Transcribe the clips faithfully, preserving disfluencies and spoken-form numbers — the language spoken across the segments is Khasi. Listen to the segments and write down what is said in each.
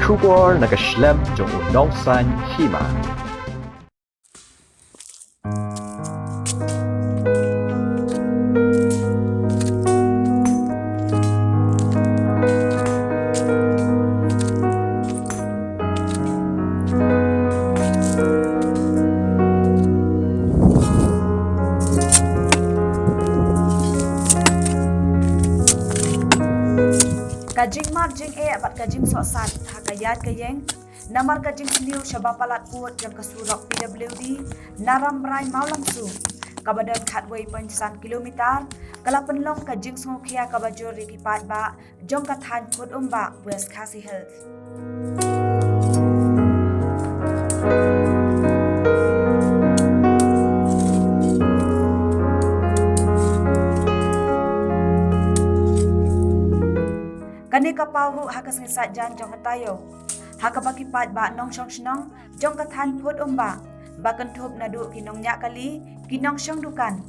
Khubor na ka shlem jong u nongsan hima. Ka jingmad jingeh bad ka jingsohsat ha ka ïaid ka ïeng namar ka jingsniew shaba palat pud jong ka surok P W D na Rambrai Mawlangsu, kaba don khatwei point san kilometer, ka la pynlong ka jingsngewkhia kaba jur ïa ki paidbah jong ka thaiñ Phutumbah, West Khasi Hills. Kane ka paw ruh ha ka sngi Saitjaiñ jong ka taïew, ha kaba ki paidbah nongshong shnong jong ka thaiñ Phutumbah, ba kynthup naduh ki nongñiah kali, ki nongshong dukan,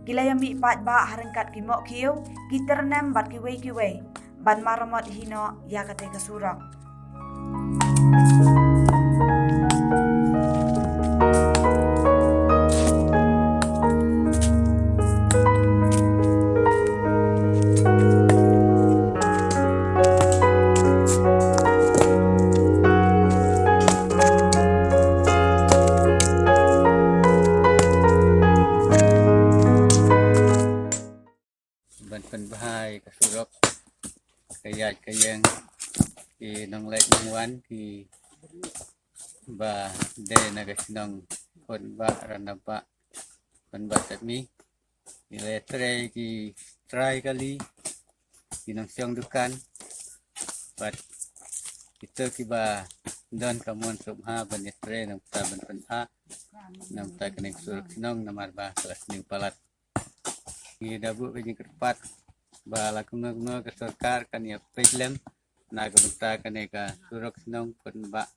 ki la ïamih paidbah ha ryngkat ki mohkhiew, ki tyrnem bad kiwei kiwei, ban maramot hi noh ïa katei ka surok. Ban pynbha ïa ka surok, ka ïaid ka ïeng, ki nongleit nongwan, kiba dei na ka shnong Phutumbah, Ranabah, Phutumbah Sepngi. Ki la ïatrei ki trai kali, ki nongshong dukan, bad kito kiba don ka mon sngewbha ban ïatrei, namar ban pynbha namar kane ka surok shnong, namar ba ka la sniew palat. Ngi da buh ka jingkyrpad ba la kumno kumno ka sorkar kan ïa peit lem na ka bynta kane ka surok shnong Phutumbah,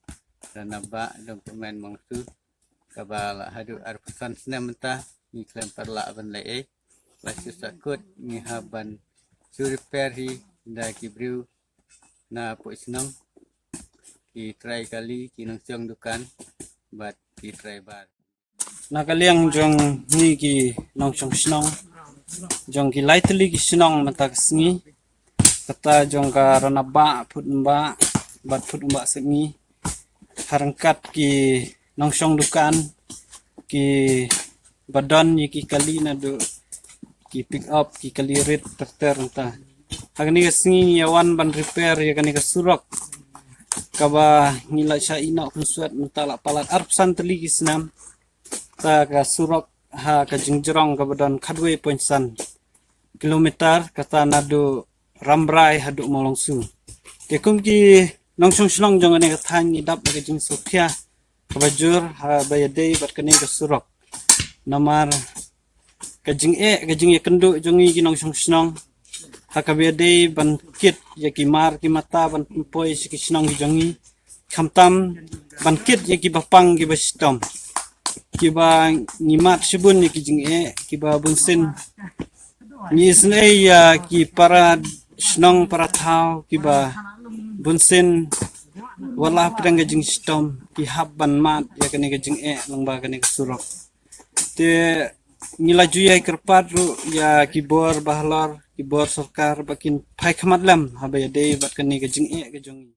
Ranabah, Dongpymen, Mawlangsu, kaba la haduh arphew san snem mynta ngi khlem pat lah ban leh ei. La shu sahkut, ngi hap ban shu repair hi da ki briew na pdeng shnong, ki trai kali, ki nongshong dukan bad ki trai bar. Na ka liang jong ngi ki nongshong shnong jong ki lai tylli ki shnong mynta ka sngi, kata jong ka Ranabah, Phutumbah bad Phutumbah Sepngi, ha ryngkat ki nongshong dukan, kiba don ïa ki kali naduh ki pick up, ki kali rit ter ter mynta. Ha kane ka sngi ngi ïa wan ban repair ïa kane ka surok kaba ngi la shah ïeh noh kynsuat mynta la palat arphew san tylli ki snem. Ta ka surok ha ka jingjrong kaba don khatwei point san kilometer, kata naduh Rambrai haduh Mawlangsu. Te kum ki nongshong shnong jong kane ka thaiñ ngi dap da ka jingsngewkhia kaba jur haba ïadei bad kane ka surok. Namar ka jingeh, ka jingïakynduh jong ngi ki nongshong shnong ha kaba ïadei ban kit ïa ki mar ki mata ban pynpoi sha ki shnong ki jong ngi, khamtam ban kit ïa kiba pang kiba shitom, kiba ngi mad shibun ïa ki jingeh, kiba bunsien ngi isynei ïa ki para shnong para thaw, kiba bunsien wat la hapdeng ka jingshitom ki hap ban mad ïa kane ka jingeh lyngba kane ka surok. Te ngi la ju ïai kyrpad ruh ïa ki bor bahalor, ki bor sorkar ba kin phai khmat lem haba ïadei bad kane ka jingeh ka jong ngi.